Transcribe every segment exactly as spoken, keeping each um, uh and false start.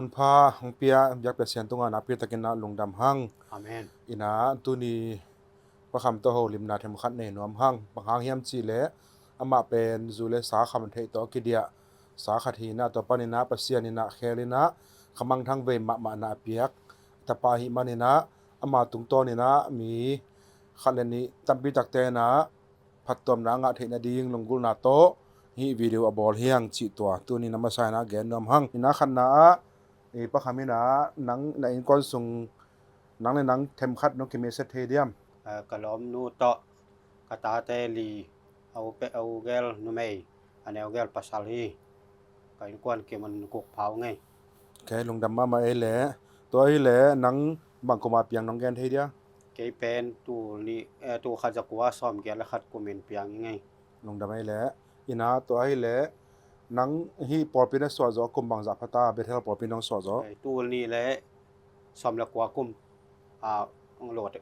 Hunpha hong pia biak Pasian tungah nakpi takin ah lungdam hang. Amen. Ina tuni Pa Kham tawh holimna themkhat nei nuam hang. Bang hang hiam cihleh amah pen zu le sa kham theih tawh a kidiah sa khat hi inah, tua panin ah Pasian inah khel inah khamangthang vei mahmahna a piak tapa ahih manin ah ama tungtawn inah mi khat le nih tampi takte inah phattuamna a ngah theih nading lunggulhna tawh hih video a bawl hi hang cih tua tuni na masa inah gen nuam hang. Ina khatna ah, i Pa Kham inah nang na innkuan sung nang le nang themkhat nong kimeset thei diam? Eh, ka lawmnu tawh ka tate li, a u pe, a u gel numei, a neu gel pasal hi. Ka innkuan kim a guk pha uh ngei. Ok, lungdam mahmah ei leh. Tua hi leh nang bang kum a piang nong gen thei dia? Kei pen tul nih, eh, tul khat za kua sawm giat le khat kum in piang hi ngei. Lungdam ei leh. Ina tua hi leh nang hih pawlpi na suah zawh kum bangzah pha ta, Bethel pawlpi nong suah zawh? Eh, tul nih le sawm le kua kum a hong lut.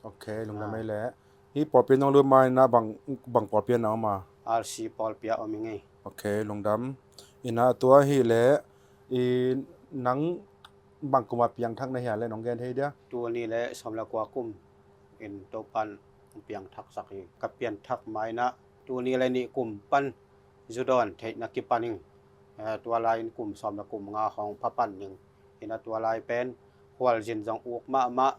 Ok, lungdam ei leh. Hih pawlpi nong lut ma inah bang, bang pawlpi a na om a? R C pawlpi a om hi ngei. Ok, lungdam. Ina tua hi leh i nang bang kum a piangthak na hia leh nong gen thei dia? Tul nih le sawm le kua kum in Topan piangthak sak hi. Ka pianthak ma inah tul nih le nih kum pan zu dawn theih na kipan ing. Eh, tua lai in kum sawm le kum nga hong pha pan ning. Ina tua lai pen khualzin zong uk mahmah.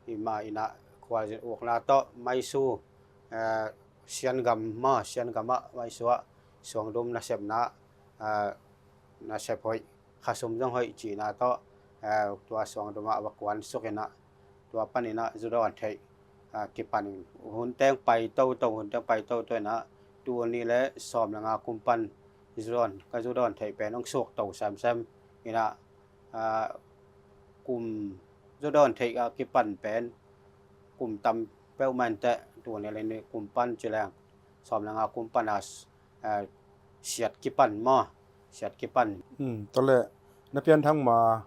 Hi ma inah khualzin ukna tawh maisu, eh, Siangam maw, Siangam ah maisu ah suangdum nasepna, eh, nasep hoih, khasum zong hoih cihna tawh, eh, tua suangdum ah va kuan suk inah tua pan inah zu dawn theih, eh, kipan ing. Hun teng pai toto, hun teng pai toto inah tul nih le sawm le nga kum pan zu dawn, ka zu dawn theih pen hong suk to semsem inah, ah, kum zu dawn theih a kipan pen kum tam peuhmah inteh, tul nih le nih kum pan ci leng sawm le nga kum pan a, ah, siat kipan maw, siat kipan. Hmm, tua leh na pianthak ma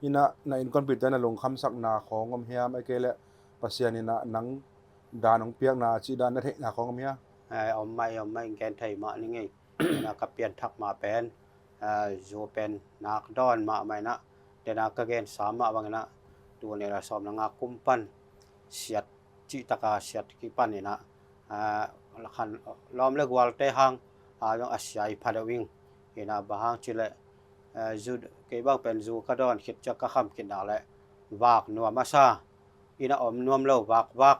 inah na innkuanpihte na lungkhamsakna khawng om hiam, ahih kei leh Pasian inah nang dan hong piakna cih dan na theihna khawng om hiam? Eh, om mah, om mah, in gen thei mah ning ei. Ina ka pianthak ma pen, eh, zu pen nak dawn mahmah inah, dena ka gensa mah bang inah tul nih le sawm le nga kum pan siat cih taka siat kipan inah, eh, lakhan lawm le gualte hang a zong a sia hi pha deuh ing. Ina bang hang cih leh, eh, zu, kei bang pen zu ka dawn khit ciang ka kham khit nak leh vak nuam a sa. Ina om nuam lo, vakvak,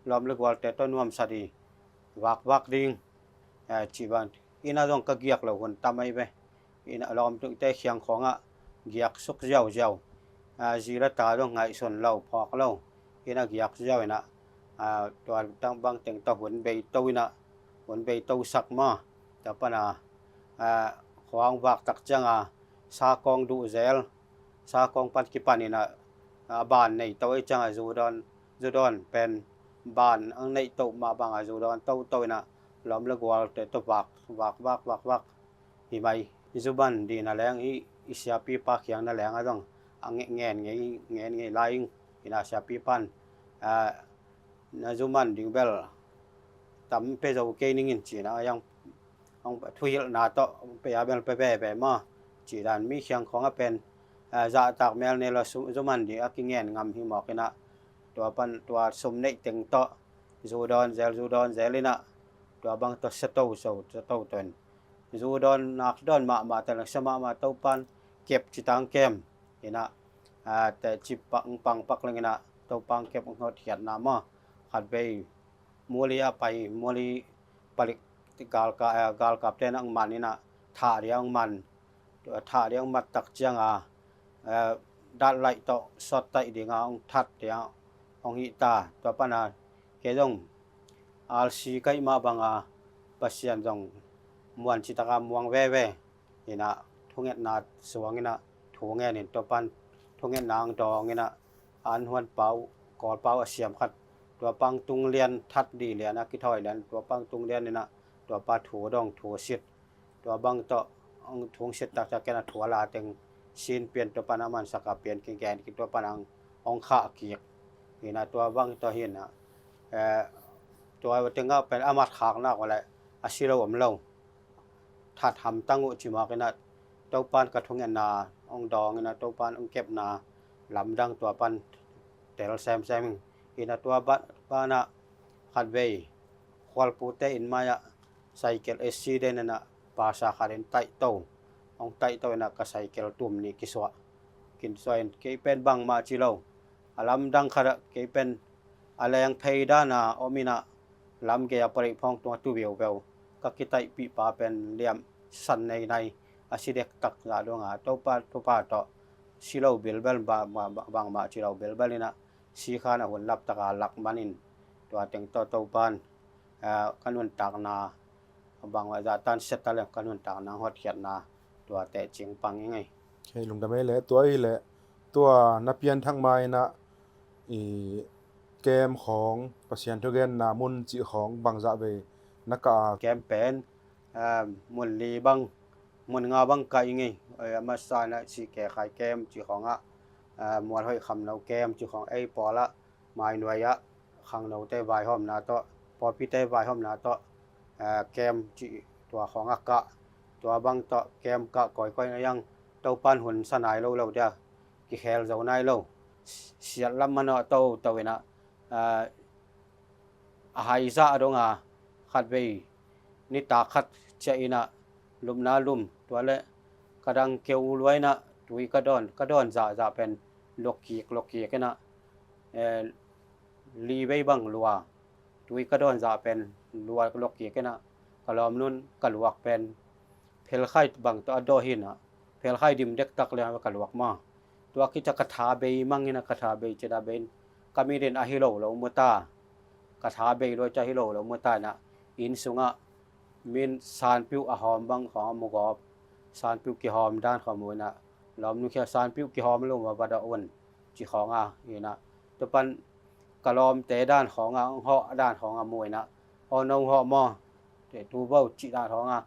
lawm le gualte tawh nuamsa ding, vakvak ding, eh, cih bang. Ina zong ka giak lo hun tam ahi ve. Ina lawmtungte khiang khawngah giak suk ziauziau. Ah, zi le ta zong ngaihsun lo, phawk lo. Ina giak ziau inah, ah, tua tang bang teng tawh hun bei to inah, hun bei to sak maw. Tua pan a, ah, khua hong vak tak ciang a, sakawng duh zel, sakawng pan kipan inah, ah, ban nei to ei ciang a zu dawn, zu dawn pen ban ang nei to mah bang a zu dawn toto inah lawm le gualte tawh vak, vak, vak, vak, vak. Hi mai, i zu man ding na leng i, i siapipa khiang na leng a zong a nge-, ngen ngei, ngen ngei lai ing. Ina siapipan, ah, na zu man ding bel tam pe zo kei ning in cihna a zong, hong thuhilhna tawh pe a bel pe veve maw. Cih dan mi khiang khawng a pen, ah, zahtak mel nei lo, zu man ding a kingen ngam hi mawk inah tua pan tua sum neih teng tawh zu dawn zel, zu dawn zel inah tua bang tawh sia to, sia to, sia to tawh in zu dawn nak dawn mahmah ta leng sia mahmah, Topan kep ci tang kem inah, ah, teci pang, pang pak leng inah Topan kep hong hotkhiatna maw. Khatvei Muli a pai, Muli palik galka-, eh, galkapte na hong man inah thah dia hong man, thah dia hong mat tak ciang a, eh, dat laih tawh sawt taih ding a hong that dia hong hih ta. Tua pan a kei zong R C ka hih mah bang a Pasian zong muan citak a muang veve. Inah thungetna suang inah thu ngen in, tua pan thungetna ang dawng inah an huan pau, kawl pau a siam khat, tua pan tung lian, that dih lian a kithawi lian, tua pan tung lian inah tua pa thu dong, thu sit. Tua bang tawh ang thung sit taktak ken a thu a la teng sin pian, tua pan a mansak a pian kigen kik, tua pan ang hong khah kik. Inah tua bang tawh hi inah, eh, tua teng ah pen a mat khak nak uh leh a si lo om lo. That hamtang uh ci mawk inah, Topan ka thungetna hong dawng in ah Topan hong kepna lamdang tua pan tel semsem ing. In ah tua banah khatvei khualpute inn mai-ah cycle accident in ah pasa khat in taihto, hong taihto in ah ka cycle tum nih kisuah, kisuah in kei pen bangmah ci lo. A lamdang khatah kei pen a leng phei dana om in ah lam gei a pareih phawng tungah tu veuveu ka kitaihpih pa pen liam san neinai a si dektak zah dong a Topa, Topa tawh si lo bilbel, bangmah ci lo bilbel in ah si khan a hun laptaka lak manin tua teng tawh Topan ka nuntakna bangmah zah tan set a leng ka nuntakna hotkhiatna tua teh cing pang ing ei. Kei lungdam ei leh tua hi leh tua na pianthak ma in ah i kem khawng Pasian thugenna mun cih khawng bangzah vei na kah a? Kem pen mun li bang, mun nga bang kah ing ei. A masa in ah C K Khai kem cih khawngah, Mualhoih Khamno kem cih khawng ei pawlah mainuai-ah khangnote vaihawmna tawh, pawlpite vaihawmna tawh kem cih tua khawngah kah. Tua bang tawh kem kah kawikawi na iang Topan hun sa nai lo lo dia, kikhel zo nai lo. Siat lam manawh toto in ah a haizah a dong a khatvei nitak khat ciah in ah lupna lum tua leh ka dang keu luai in ah tui ka dawn, ka dawn zahzah pen lokik lokik in ah li vei bang lua, tui ka dawn zah pen lua lokik in ah ka lawmnun ka luak pen phelkhai bang tawh a dawh hi in ah phelkhai dim dektak leng ka luak maw. Tua khit ciah ka tha bei mang in ah ka tha bei cih dah bei in ka mit in a hi lo lo mu ta. Ka tha bei luai ciah hi lo lo mu ta in ah inn sungah min sanpiuh a hawm bang khawng a mu gawp, sanpiuh kihawm dan khawng mu in ah lawmnu khia sanpiuh kihawm lo ma va dawh un ci khawng a in ah tua pan ka lawmte dan khawng a hong hawh dan khawng a mu in ah aw no hawh maw, te tu vo cih dan khawng a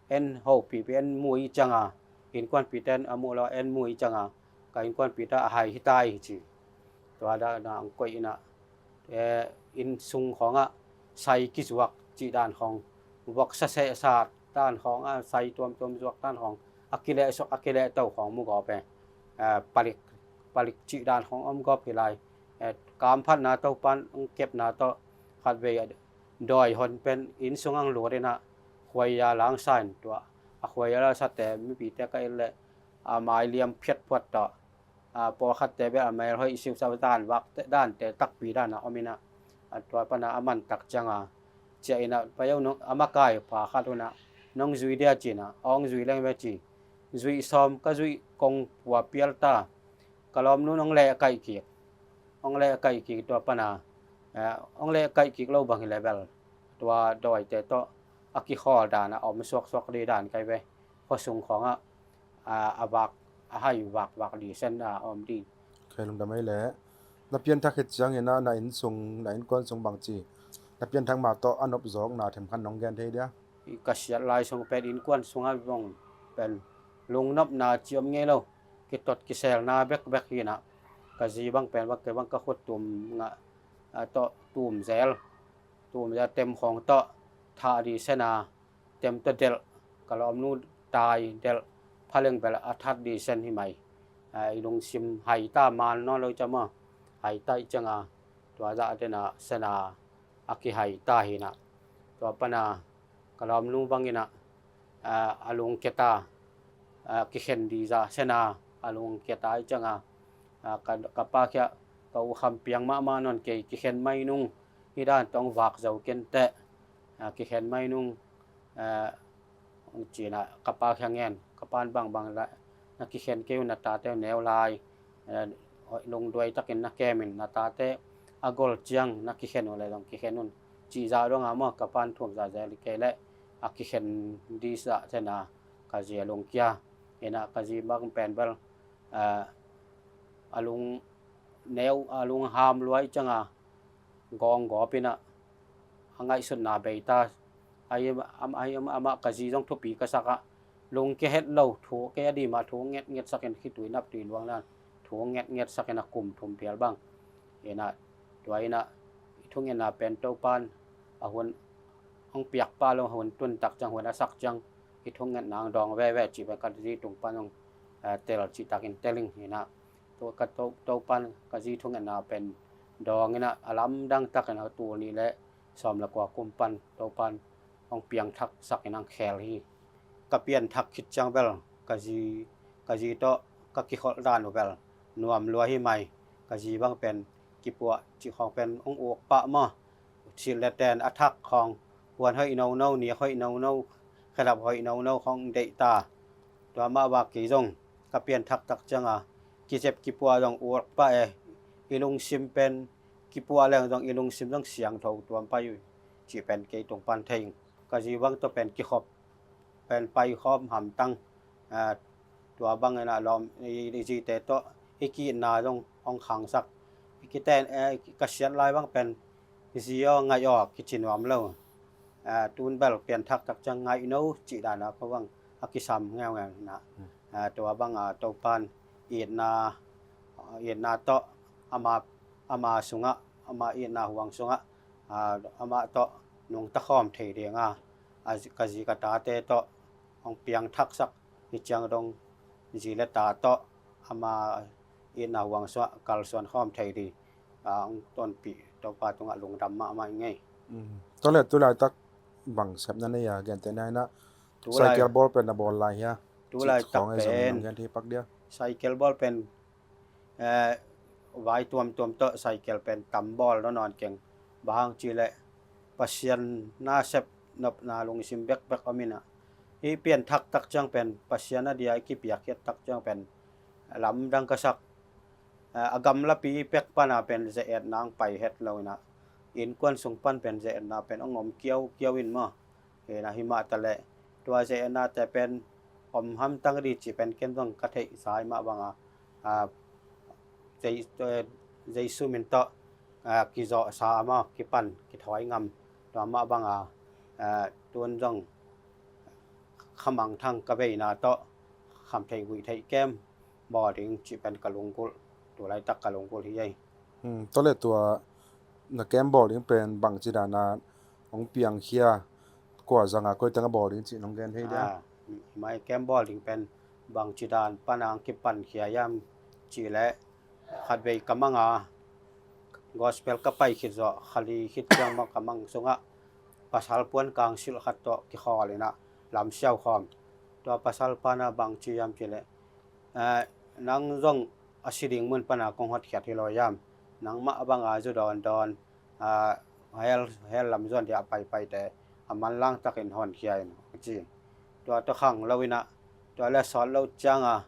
en hopipi en mu i ciang a innkuanpite a mu lo en mu i ciang a ka innkuanpite a hai hi ta hi ci. Tua dan a hong koih in ah inn sung khawngah sai kizuak cih dan khawng, voksa sehsat dan khawngah sai tuamtuam zuak dan khawng a kileh, a kileh to khawng mu gawp e. Palik, palik cih dan khawng om gawp hi lai. Kamphatna Topan hong kepna tawh khatvei dawi hon pen inn sung hong lut in ah khuaia langsa in tua a khuaia langsate mipite ka et leh a mai liam phiatphuat tawh pawlkhatte bel a mel hoih siusau dan vak dante takpi dan a om in ah tua pan a a man tak ciang a ciah in ah pai o, a makai pha khat un ah nong zui dia ci in ah hong zui leng ve ci. Zuih sawm ka zuih kong pua pial ta. Ka lawmnun hong leh kaih kik, hong leh kaih kik tua pan a hong leh kaih kik lo bang hi leh bel tua dawite tawh a kikhawl dan a om suaksuak dih dan kai ve. Khuasung khawngah a vak, a hai vakvak dih sen a om dih. Kei lungdam ei leh na pianthak khit ciangin ah na inn sung, na innkuan sung bangci na pianthak mah tawh a nopzawkna themkhat nong gen thei dia? Ka siat lai sung pen innkuan sungah zong pen lungnopna ci om ngei lo. Kitot kiselna bekbek hi in ah ka zi bang pen bang kei bang ka khut tum ngah tawh tum zel, tum zel tem khawng tawh thah dih sen a tem tawh delh, ka lawmnu tai delh pha leng bel a that dih sen hi mai. I lungsim hai ta man nawn lo ciang maw, hai ta i ciang a tua zah den a sen a a kihai ta hi in ah tua pan a ka lawmnu bang in ah a lungkia ta, kikhen dih zah sen a a lungkia ta i ciang a ka pa khiah ka u Kham Piang mahmah nawn kei, kikhen mai nung hi dan tawh hong vak zo ken teh, kikhen mai nung ci in ah ka pa khiah ngen, ka pan bangbang lah na kikhen kei un, na tate neu lai, lungduai takin na kem in, na tate a gol ciang na kikhen uh leh zong kikhen un cih zah dong a maw, ka pan thuak zahzah kei leh a kikhen dih zah sen a ka zi a lungkia in ah ka zi bang pen bel a lung neu, a lung ham lua i ciang a gawng gawp in ah a ngaihsutna bei ta. Ahi, amah ka zi zong thupi ka sak ah lungkia het lo, thu kei a dim ah thu ngetnget sakin khitui naptui luang dan thu ngetnget sakin a kum thum phial bang in ah tua in ah i thungetna pen Topan a hun hong piak pah lo, hun tun tak ciang, hun a sak ciang i thungetna hong dawng veve cih pen ka zi tung pan hong tel cihtakin tel ing hi na. Topan ka zi thungetna pen dawng in a lamdang takin a tul nih le sawm le kua kum pan Topan hong piangthaksak in hong khel hi. Ka pianthak khit ciang bel ka zi ka zi tawh ka kikholh dan uh bel nuam lua hi mai. Ka zi bang pen kipuah cih khawng pen hong uk pah maw. Silh le ten a thak khawng, puan hoih nono, nik hoih nono, khedap hoih nono khawng deih ta. Tua mah bang kei zong ka pianthak tak cianga kizep kipuah zong uk pah e. I lungsim pen kipuah leng zong i lungsim zong siangtho tuam pai uh cih pen kei tung pan thei ing. Ka zi bang tawh pen kikhop pen paikhawm hamtang. Tua bangin a lawm i zite tawh i ki-itna zong hong khangsak. I kiten ka siat lai bang pen zi aw ngaih aw kici nuam lo. Tun bel pianthak tak ciang ngaih no cih dana ko bang a kisam ngeungeu na. Tua banga Topan itna itna tawh ama ama sungah ama itna huang sungah amah tawh nungta khawm thei dinga ka zi ka tate tawh hong piangthaksak hi ciang dong zi le ta tawh ama itna huang sungah kalsuan khawm thei ding hong tonpih Topa tungah lungdam mahmah ing ei. Tua le tulaitak bang sepna nei a gentehna inah cycle bawl pen na bawl lai hia? Tulaitak pen cycle bawl pen vai tuamtuam tawh cycle pen tam bawl nawn keng. Bang hang cih leh Pasian nasep nopna lungsim bekbek om inah i pianthak tak ciang pen Pasian a dia i kipiakkhiat tak ciang pen lamdang ka sak. A gamlapi pek pana pen ze-etna hong pai het lo inah innkuan sung pan pen ze-etna pen hong om kiaukiau in maw. Hi mah taleh tua ze-etnate pen om hamtang ding cih pen ken zong ka theihsa hi mah banga Jesu min tawh kizawhsa a maw kipan kithawi ngam. Tua mah banga tun zong khamangthang ka veina tawh khamtheih guihtheih kem bawl ding cih pen ka lunggulh, tulaitak ka lunggulh hi ei. Tua le tua na kem bawl ding pen bangci dana hong piangkhia, kua zanga koi teng a bawl ding cih nong gen thei dia? Mai kem bawl ding pen bangci dan pana hong kipankhia hiam cih leh khatvei ka manga gospel ka pai khit zawh kha li khit ciang maw ka mang sungah pasal puan kang silh khat tawh kikhawl inah lam siau khawm. Tua pasal pana bangci hiam cih leh nang zong a si ding mun pana kong hotkhiat hi lo hiam? Nangmah banga zu dawndawn hell lam zuan dia a paipaite a manlang takin honkhia in ci. Tua tawh khang lo inah tua le sawt lo cianga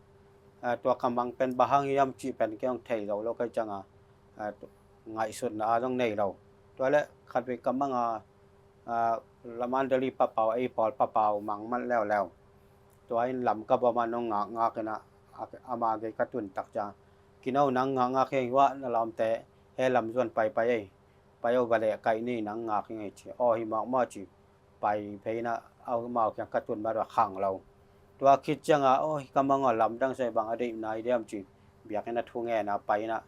tua ka mang pen bang hang hiam cih pen kei hong thei zo lo kai cianga ngaihsutna a zong nei lo. Tua le khatvei ka manga Lamandali papau ei pawl papau mang man leuleu. Tua in lam ka bawm a nong ngakngak inah ama gei ka tun tak ciang kino nang ngakngak hei wah na lawmte he lam zuan paipai ei. Pai o va leh kaih ni nang ngak hi ngei ci. Aw hi mawkmawk ci. Pai phei inah amau kiang ka tun mah tua khang lo. Tua khit cianga aw hi ka mang aw lamdang sai bang a deih nai diam ci. Biakinn a thu ngen a pai inah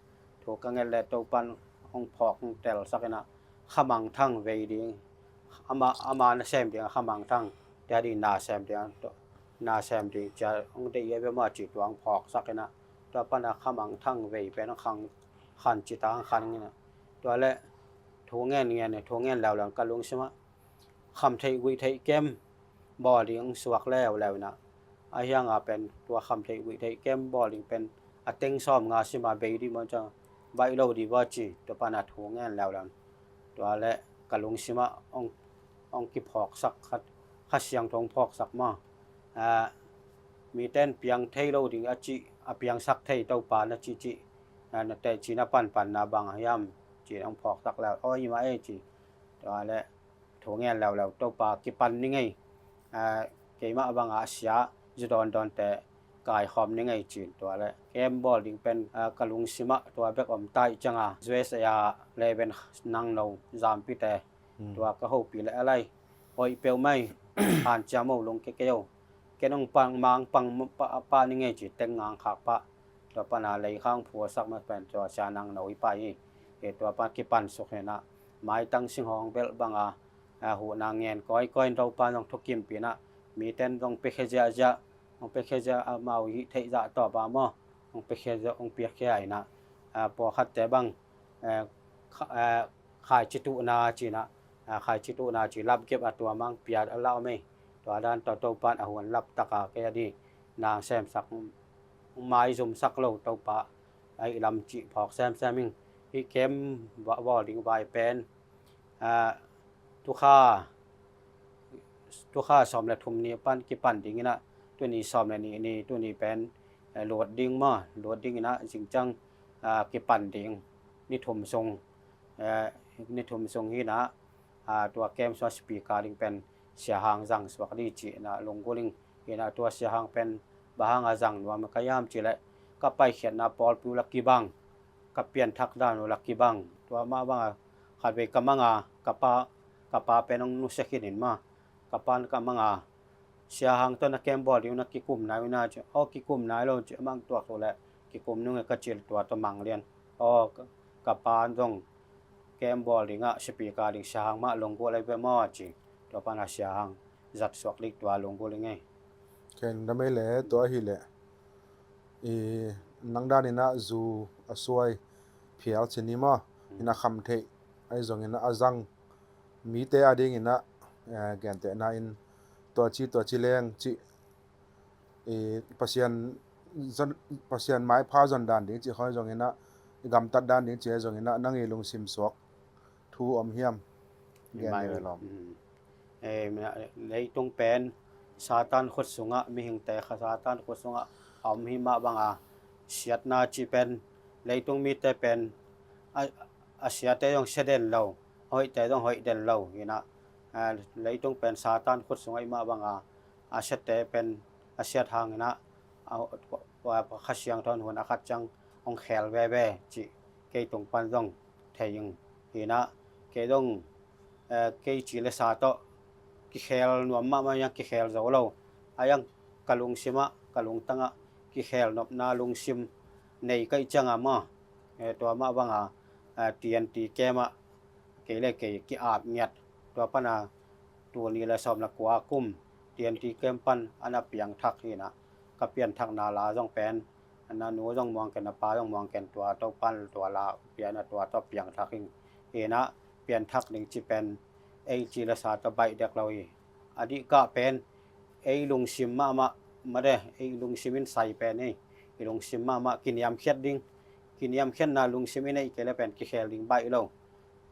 thu ka nget le Topan hong phawk hong telsak inah khamangthang vei ding ama ama nasem ding a khamangthang tia ding nasem ding nasem ding cia hong deih ia bia mah ci tua hong phawksak inah tua pana khamangthang vei pen hong khang khan ci ta hong khang inah tua le thu ngen ngen thu ngen leuleu ka lungsimah khamtheih guihtheih kem bawl ding suak leuleu inah a hianga pen tua khamtheih guihtheih kem bawl ding pen a teng sawm nga sima bei dih maw ciang baih lo dih baw ci tua pana thu ngen leuleu. Tua le ka lungsimah hong kiphawksak khat Kha Siangtho hong phawksak maw? Mite in piang thei lo ding a cih a piangsak thei Topa na cih cih na teci na panpanna bang hiam ci hong phawksak leu aw hi mah ei ci. Tua le thu ngen leuleu Topa kipan ni ngei. Keimah banga a sia zu dawndawnte kaikhawm ni ngei cin tua le kem bawl ding pen ka lungsimah tua bek om ta ih cianga U S A a leven nangno zampite tua ka hopih le a lai hoih peuhmah ei. Hanciam o lungke kei o. Ken hong pang mang pang pah ni ngei ci teng ngang khak pah. Tua pana leikhang phuasak mah pen tua sia nangno hi pah hi. Tua pan kipan suk hinah maitang singhawng belh banga huhna ngen kawikawi in Topa zong thukimpih inah mite in zong piakhia ziahziah Hong piakhia zia amau hih theih zah tawh pa maw, hong piakhia zia, hong piakhia inah, a, pawlkhatte bang, eh, kha-, eh, khaici tuhna cinah, a, khaici tuhna ci lapkip a tua mang piat a lau mei. Tua dan tawh Topan a huan laptaka kei a di nang semsak, maizumsak lo Topa a ih lam cih phawk semsem ing. Hih kem va-, vawl ding vai pen, a, tukha, tukha sawm le thum ni pan kipan dinginah, tuni sawm le nih ni, tuni pen, eh, lut ding maw, lut dinginah zingciang, a, kipan ding ni thum sung, eh, ni thum sung hinah, a, tua kem sua speaker ding pen Sia Hang zang suak di cinah lunggulh ing. Hinah tua Sia Hang pen bang hanga zang nuam ka hiam cihleh, ka paikhiatna pawlpi uh la kibang, ka pianthak dan uh la kibang. Tua mah banga khatvei ka manga, ka pa, ka pa pen hong nusia khin in maw, ka pan ka manga, Sia Hang tawh na kem bawl ding uh na kikum nai uh na ci, aw kikum nai lo ci, mang tuak tuk leh kikum nung e ka cil tua tawh mang lian. Aw ka, ka pa zong kem bawl dingah speaker ding Sia Hang mah lunggulh ai ve maw ci. Tua pana Sia Hang zat suak lik tua lunggulh ing ei. Ken damei le tua ahileh i nang daninah zu a suai phial cin ni maw, ina kham theih ai zonginah a zang mite a dinginah, eh, gentehna in tua ci tua ci leng cih, i Pasian zon, Pasian maipha zon dan ding cih khawng zonginah, i gamtat dan ding cih zonginah nang i lungsim suak thu om hiam? Gen ni ve lawm. Leitung pen Satan khut sungah, mihingte kha Satan khut sungah a om hi mah banga, siatna cih pen leitung mite pen a, a siate zong sia den lo, a hoihte zong hoih den lo hinah, a, leitung pen Satan khut sungah i mah banga, a siate pen, a siat hanginah, a, a, a Kha Siangtho in hun a khat ciang hong khel veve cih kei tung pan zong thei ing. Hinah kei zong, eh, kei ci le sa tawh kikhel nuam mahmah, a yang kikhel zo lo, a yang ka lungsimah, ka lungtangah kikhel nopna lungsim nei ka ih cianga maw, eh, tua mah banga, eh, T N T camp ah kei le kei ki-ap ngiat. Tua pana tul nih le sawm le kua kum T N T camp pan a na piangthak hinah, ka pianthakna la zong pen, na nu zong muang ken, na pa zong muang ken, tua Topan tua la pian a tua tawh piangthak ing. Hinah pianthak ding ci pen ei ci le sa tawh baih dek lo hi. A dihkah pen ei lungsim mahmah, made, ei lungsim in sai pen hi. I lungsim mahmah kiniamkhiat ding, kiniamkhiatna lungsim i neih kei le pen kikhel ding baih lo.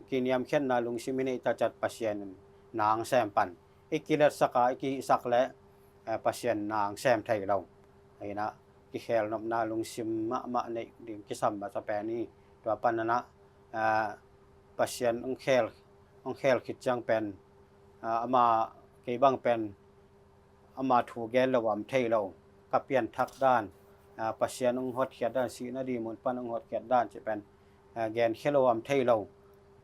Kiniamkhiatna lungsim i neih ta ciat Pasian in nang sem pan i kiletsaka i kihihsak le, eh, Pasian nang sem thei lo. Hinah kikhel nopna lungsim mahmah neih ding kisam masa pen hi. Tua pananah, eh, Pasian hong khel, hong khel khit ciang pen, eh, ama kei bang pen ama thu gen lo a om thei lo. Ka pianthak dan, a, Pasian hong hotkhiat dan, sihna ding mun pan hong hotkhiat dan cih pen, a, genkhia lo a om thei lo.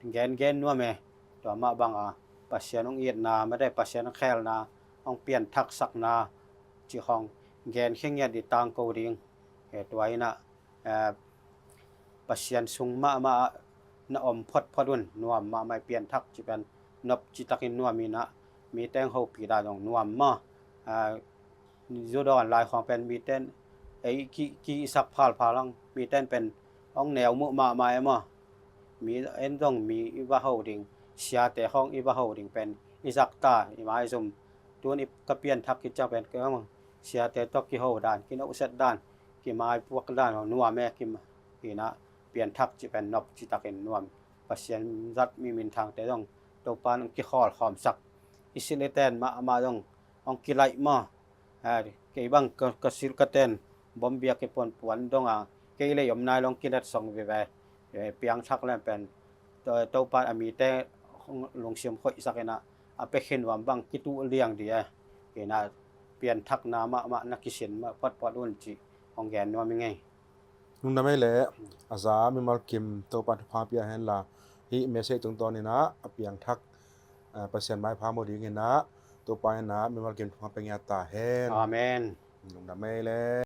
Gengen nuam e. Tua mah banga Pasian hong itna, made, Pasian hong khelna, hong pianthak sakna cih khawng genkhia ngiat ding tangko ding. E, tua inah, eh, Pasian sung mahmah ah na om photphot un, nuam mahmah i pianthak cih pen nop citakin nuam inah, mite hong hopih dan zong nuam maw. Ah, zu dawn lai khawng pen mite in ei ki, ki sak phalphal hang, mite in pen hong neu muh mahmah e maw. Mi en zong mi i va ho ding, siate khawng i va ho ding pen i zak ta, i maizum. Tun i ka pianthak khit ciang pen ka siate tawh kiho dan, kinawhset dan, kimaipuak dan, nuam e, kim, hinah pianthak cih pen nop citakin nuam. Pasian zat mi minthangte zong Topan hong kikhawlkhawmsak. I siliten mahmah zong hong kilaih maw. A, kei bang ka, ka silh ka ten, bombiak i puanpuan donga, kei lei om nai long kilet song vive. E, piangthak lem pen, To-, Topan a mite hong lungsim khoihsak inah, a pekhin nuam bang kituh liang dih e. Hinah pianthakna mahmah na kisin mah photphot un cih hong gen nuam i ngei. Lungdam ei le, a za mimal kim Topan thupha pia henla, hih message tungtawn inah a piangthak, a, Pasian maipha mu dinginah Topa inah mimal kim thupha pia ngiat ta hen. Amen. Lungdam ei le.